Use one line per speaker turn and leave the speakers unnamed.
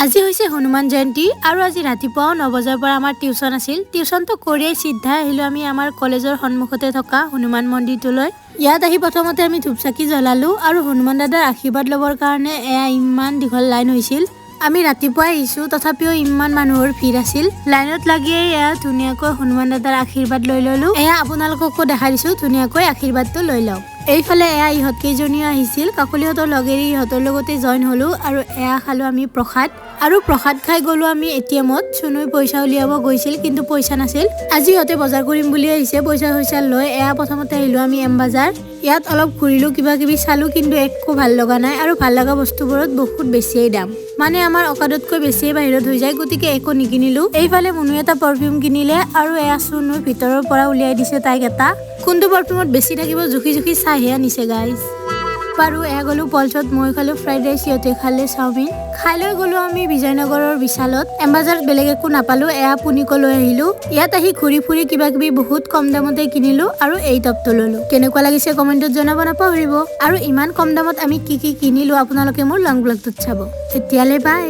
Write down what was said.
আজি হৈছে হনুমান জয়ন্তী আৰু আজি ৰাতিপুৱাও 9 বজাৰ পৰা আমাৰ টিউচন আছিল। টিউচনটো কৰিয়েই চিধাই আহিলোঁ আমি আমাৰ কলেজৰ সন্মুখতে থকা হনুমান মন্দিৰটোলৈ। ইয়াত আহি প্ৰথমতে আমি ধূপ চাকি জ্বলালোঁ আৰু হনুমান দাদাৰ আশীৰ্বাদ ল'বৰ কাৰণে এয়া ইমান দীঘল লাইন হৈছিল। আমি ৰাতিপুৱাই আহিছোঁ, তথাপিও ইমান মানুহৰ ভিৰ আছিল। লাইনত লাগিয়ে এয়া ধুনীয়াকৈ হনুমান দাদাৰ আশীৰ্বাদ লৈ ল'লোঁ। এয়া আপোনালোককো দেখাই দিছোঁ, ধুনীয়াকৈ আশীৰ্বাদটো লৈ লওক। এইফালে এয়া ইহঁত কেইজনীও আহিছিল। কাকলিহঁতৰ লগেৰে ইহঁতৰ লগতে জইন হ'লোঁ আৰু এয়া খালোঁ আমি প্ৰসাদ। আৰু প্ৰসাদ খাই গ'লোঁ আমি এটিএমত। চুনুই পইচা উলিয়াব গৈছিল, কিন্তু পইচা নাছিল। আজি ইহঁতে বজাৰ কৰিম বুলি আহিছে পইচা চইচা লৈ। এয়া প্ৰথমতে আহিলোঁ আমি এম বজাৰ। ইয়াত অলপ ঘূৰিলোঁ, কিবা কিবি চালোঁ, কিন্তু একো ভাল লগা নাই আৰু ভাল লগা বস্তুবোৰত বহুত বেছিয়েই দাম, মানে আমাৰ অকাদতকৈ বেছিয়ে বাহিৰত হৈ যায়, গতিকে একো নিকিনিলোঁ। এইফালে মুনুৱে এটা পাৰফিউম কিনিলে আৰু এয়া চুনুৰ ভিতৰৰ পৰা উলিয়াই দিছে তাইক এটা। কোনটো পাৰফিউমত বেছি থাকিব জুখি জুখি চাইহে আনিছে গাইজ। বাৰু, এয়া গ'লো পলছত। মই খালোঁ ফ্ৰাইড ৰাইচ, সিহঁতে খালে চাওমিন। খাই লৈ গ'লো আমি বিজয়নগৰৰ বিশালত। এম্বাজাৰত বেলেগ একো নাপালোঁ, এয়া পুনিক লৈ আহিলোঁ। ইয়াত আহি ঘূৰি ফুৰি কিবা কিবি বহুত কম দামতে কিনিলোঁ আৰু এই টপটো ল'লোঁ। কেনেকুৱা লাগিছে কমেণ্টত জনাব নাপাহৰিব। আৰু ইমান কম দামত আমি কি কি কিনিলোঁ, আপোনালোকে মোৰ লং ব্লগটোত চাব। এতিয়ালৈ বাই।